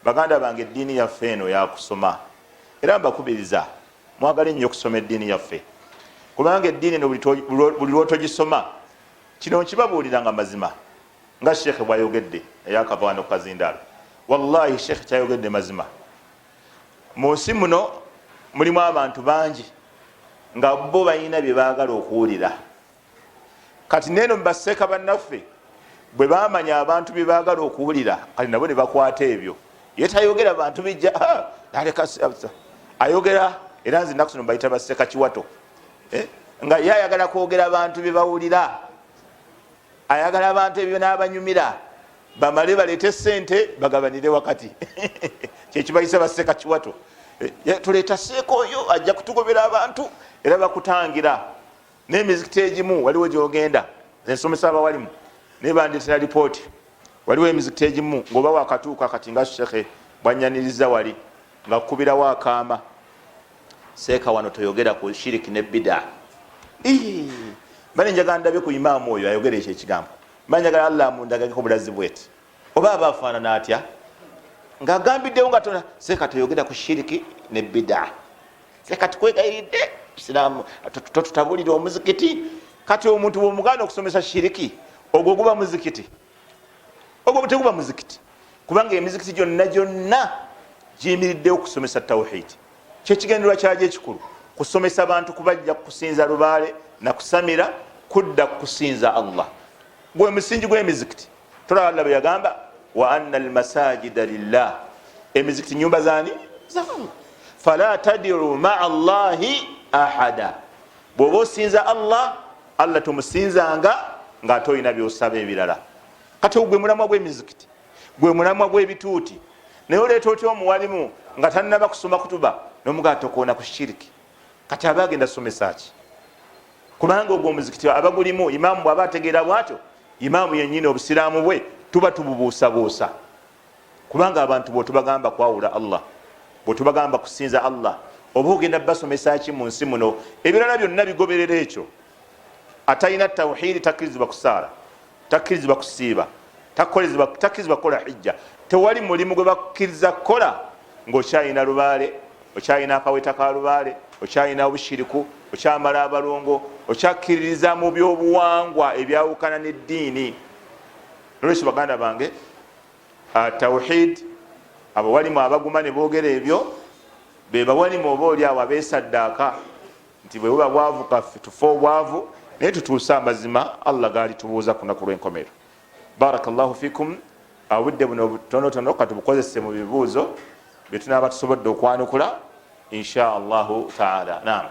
Baganda bange, eddiini yaffe eno yakusoma, era mbakubiriza mwagale nnyo okusoma eddiini yaffe, kubanga eddiini eno buli lwotogisoma, kino nkibabuulira nga mazima, nga sheekhe bwayogedde eyakava wano kukazindaalo. Wallahi, sheekhe kyayogedde mazima. Mu nsi muno mulimu abantu bangi nga bo balina bye baagala okuwulira. Kati neeno mubaseeka bannaffe bwe bamanya abantu bye baagala okuwulira, kati nabo ne bakwata ebyo. Ye tayogera bantu bijja naleka ayogera, era nze ennaku zino bayita baseeka kiwato, eh? Nga ye ayagala kwogera bantu bye bawulira, ayagala abantu ebyo n'abanyumira, bamale baleete sente bagabanire wakati. Kyekibayisa baseeka kiwato. Eh, tuleeta seeka oyo ajja kutugobera abantu, era bakutangira n'emizikiti egimu. Waliwo gyogenda, ensomesa abawalimu naye bandetera lipooti, waliwo emizikiti egimu ngaoba wakatuuka kati nga shekhe bwanyaniriza wali, nga kukubirawo akaama, "Seeka, wano toyogera ku shiriki ne bida." Bane njagala ndabe ku imaamu oyo ayogera ekyo ekigambo. Mba njagala Allah mundagageko bulazi bweti oba aba afaanana atya ng'agambiddewo nga tona, "Seeka, toyogera ku shiriki ne bida. Seeka, tukwegayiridde, siraamu totutabulira omuzikiti." Kati omuntu bwomugaana okusomesa shiriki, ogwo guba muzikiti? Ogwo teguba muzikiti, kubanga emizikiti gyonna gyonna giyimiriddewo okusomesa tawhidi. Kyekigendererwa kyagyo ekikulu, kusomesa bantu kubajja kusinza lubaale nakusamira, kudda kusinza Allah. Gwe musingi gw'emizikiti. Tolaba Allah bwe yagamba, "Wa anna almasajida lillah"? Emizikiti nyumba zani? Za Allah. "Fala tadiu maa llahi ahada." Bwoba osinza Allah, Allah tomusinzanga ngaate olina byosaba ebirala. Kati ogwe mulamwa gw'emizikiti, gwe mulamwa gw'ebituuti. Naye oleeta otya omuwalimu nga tanaba kusoma kutuba nomugaa, "Tokoona ku shiriki"? Kati aba agenda somesa ki? Kubanga ogwo omuzikiti abagulimu, imaamu bwaba ategeera bwatyo, imaamu yenyini obusiraamu bwe tuba tububuusabuusa, kubanga abantu bwotubagamba kwawula Allah, bwetubagamba kusinza Allah, oba ogenda basomesa ki mu nsi muno? Ebirala byonna bigoberera ekyo. Atalina tawhidi takkirizibwa kusaala, takkirizibwa kusiiba, takkirizibwa kukola hijja. Tewali mulimu gwe bakkiriza kukola ngaokyalina lubaale, okyalina akaweta ka lubaale, okyalina obushiriku, okyamala abalongo, okyakkiririza mu byobuwangwa ebyawukana neddiini. Nolwekyo, baganda bange, tawhid, abawalimu abaguma ne boogera ebyo bebawalimu oba oli awo abeesaddaaka nti bwe buba bwavu kaffe tufe obwavu, naye tutuuse amazima Allah gaali tubuuza ku lunaku lw'enkomero. Barakallahu fikum. Obudde buno butonotono, katubukozese mu bibuuzo byetunaaba tusobodde okwanukula, insha Allahu taala. Naam.